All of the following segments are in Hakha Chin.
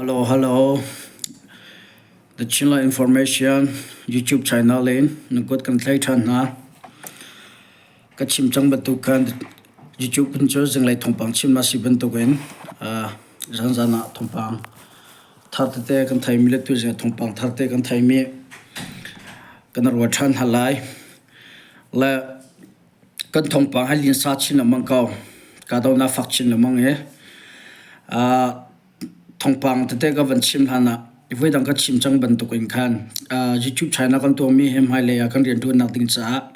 Hello, hello. The Chinla Information YouTube channel in na kut kan thlai ṭhan hna. Ka chim cang bantuk khan YouTube in cu zinglei thawngpang chim na si bantukin zanzan ah thawngpang thar tete kan theimi le tuzing ah thawngpang thar te kan theimi kan ruat ṭhan hna lai. Le Kan thawngpang hi linsa chin lengmang ko. Kahdohnak fak chin lengmang i thawngpang tete ka van chim hlan ah voidang ka chim cang bantuk in khan YouTube channel kan tuahmi hi hmailei ah kan rianṭuannak ding caah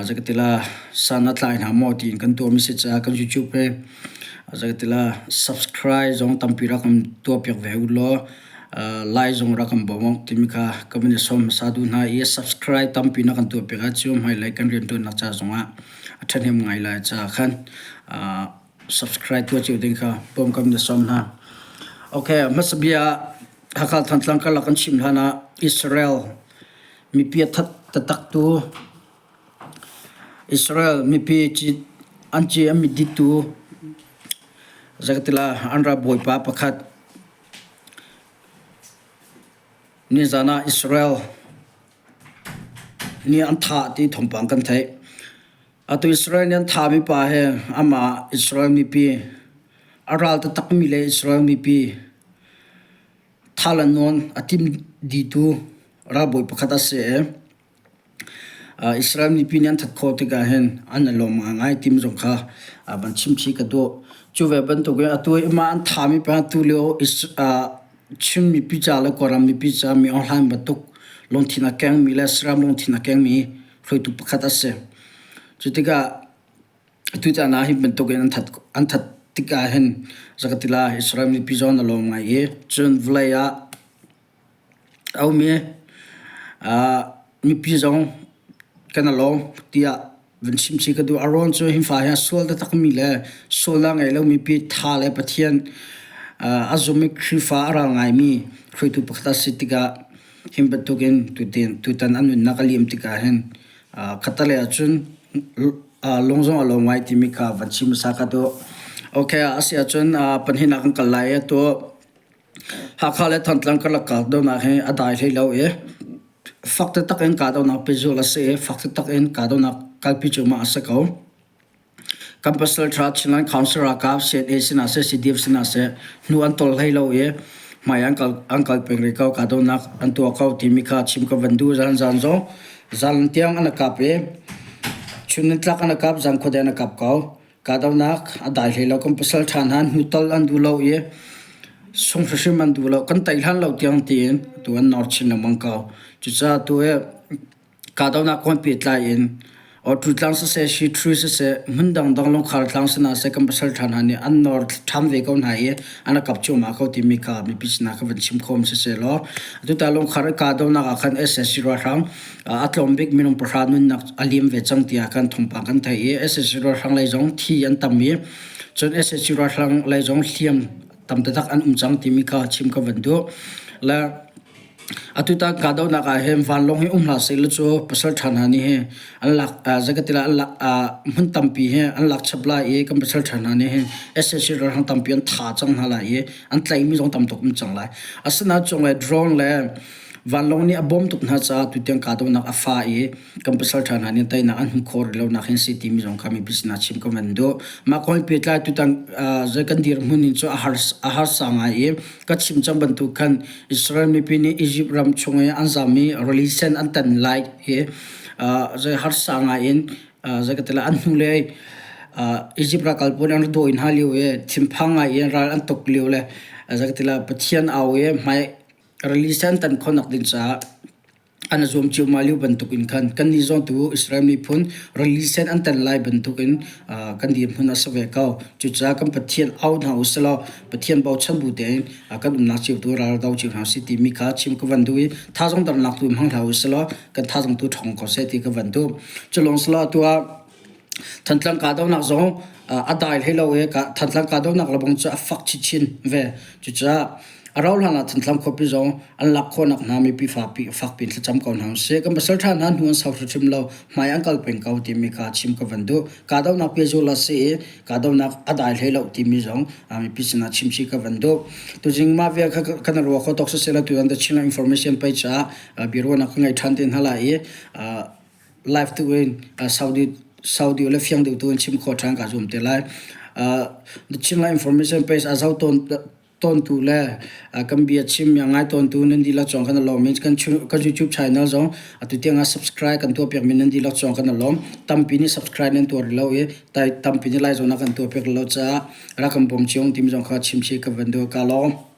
zeikatila san a tlai hna maw tiin kan tuahmi si caah kan YouTube hi zeikatila subscribe zong tampi rak kan tuahpiak ve u law Lai zong rak kan bawm timi kha ka van i sawm hmasa duh hna i subscribe tampi na kan tuah piak ahcun hmailei kan rianṭuannak ca zongah a ṭhahnem ngai lai caah khan subscribe tuah cio ding kha bawm kan i sawm hna. Okay, hmasa bia ah Hakha Thantlang karlak kan chim hlan ah Israel mipi a that taktaktu Israel mipi an ci an mit dittu zeikatila an ral bawipa pakhat Nizan ah Israel nih an thah ti thawngpang kan theih. Atu Israel nih an thahmi pa hi amah Israel mipi a ral taktakmi le Israel mipi thah le nawn a tim dihtu ralbawi pakhat a si i Israel mipi nih an that khawh tikah hin an i lawm ngaingai timi zong kha van chimchih ka duh. Cu ve bantukin atu i mah an thami pa tulio Chin mipi ca le Kawlram mipi ca mi awhlan bantuk lungthin a kengmi le saram lungthin a kengmi hruaitu pakhat a si. Cu tikah tutan ah hi bantukin an that tikah hin zakatila Israel mipi zong an i lawm ngai i cun vawlei ah A um i mipi zong kan i lawm tiah van chim chih ka duh. A rawn cu hi fa hi a sual taktakmi le sual a ngei lomi pi tha le Pathian a zum i Khrihfa a ral ngaimi hruaitu pakhat a si tikah hi bantukin tutan a nunnak a liam tikah hin khattelei ahcun lung zong a lawm ngai timi kha van chim hmasa ka duh. Okay, a si ahcun pahnihnak kan kal lai i atu Hakha le Thantlang karlak kahdohnak hi a dai hlei lo i fak taktak in kahdohnak pehzulh a si i fak taktak in kahdohnak kalpi cuahmah a si ko. Kan pasal ṭha Chinland Council ralkap CNA sinah seh CDF sinah seh hnu an tol hlei lo i hmai an kal an kal peng rih ko kahdohnak an tuah ko timi kha chim ka van duh. Zan zan zong zan tiang an i kap i chun in tlak an i kap zan khuadei an i kap ko. Kahdohnak a dai hlei lo. Kan pasal ṭha hna hnutal an duh lo i sung hrimhrim an duh lo. Kan tei hlan lo tiang tiin atu an nor chin lengmang ko. Cucaah tu hi kahdohnak kong pehtlai in Awṭu tlang siseh, Shitru siseh, hmun dangdang lungkhar tlang sinah seh kan pasal ṭha hna nih an nor ṭhan ve ko hna i an rak kap cuahmah ko timi kha mipi sinah ka van chim khawm siseh law atutan lungkhar i kahdohnak ah khan SSC ralhrang A tlawm bik minung pahra nunnak a liam ve cang tiah kan thawngpang kan theih i sac ralhrang lei zong thi an tam i cun sac ralhrang lei zong hliam tam taktak an um cang timi kha chim ka van duh. Le atutan kahdohnak ah hin vanlawng hi um hlah sehlaw cu pasal ṭha hna nih hi an lak zeikatila an lak hmun tampi hi an lak chap lai i kan pasal ṭha hna nih hin sac ralhrang tampi an tha cang hna lai i an tlaihmi zong tam tuk um cang lai. Asinain cung le drone le Vanlawng nih a bawm tuk hna caah tutiang kahdohnak a fa i kan pasal ṭha hna nih teinak an hmuh khawh rih lonak hin si timi zong kha mipi sinah chim ka van duh. Mah kong he pehtlai tutan zei kan dirhmun in cu a harsa ngai i ka chim cang bantuk khan Israel mipi nih Egypt ram chung i an zam i rili sen an tan lai hi zei harsa ngai in zei ka ti lai an hnulei Egypt ralkap pawl an ra dawi hna lio i thinphang ngai in ral an tuk lio le zei ka ti lai Pathian au i hmai Rili sen tan khawhnak ding caah an i zuam ciammau lio bantukin khan kannih zong tu Israel miphun rili sen an tan lai bantukin kan dirhmun a si ve ko. Cucaah kan Pathian au hna u silaw Pathian bochan bu tein kan umnak cio tu ral do cio hna si timi kha chim ka van duh i thazang darnak tu hmang hlah u silaw kan thazang tu ṭhawng ko seh ti ka van duh. Cu lawng silaw atu ah Thantlang kahdohnak zong a dai hlei lo i Thantlang kahdohnak lebang cu a fak chinchin ve. Cucaah A rauh hlan ah Thantlang khuapi zong an lak khawhnak hna mipi fakpi fakpi in thlacam ko hna usih. Kan pasal ṭha hna hnu an sau hrimhrim lo, hmai an kal peng ko timi kha chim ka van duh. Kahdohnak pehzul a si i kahdohnak a dai hlei lo timi zong mipi sinah chim chih ka van duh. Tuzing mah vial kha kan ruah kho tawk siseh law tutan The Chinland Information page ah biaruahnak ka ngei ṭhan te hna lai i live tu in Saudi Saudi le fiang deuh tu in chim khawh ṭhan kaa zuam te lai. The Chinland Information page a zoh tawn tawntu le kan bia chim a ngai tawntu nan dihlak cawng kan i lawm i kan kan YouTube channel zong atu tiang ah subscribe kan tuah piakmi nan dihlak cawng kan i lawm. Tampi nih subscribe nan tuah rih lo i tampi nih lai zawn ah kan tuah piak lo caah rak kan bawm cio timi zong kha chim chih ka van duh. Ka lawm.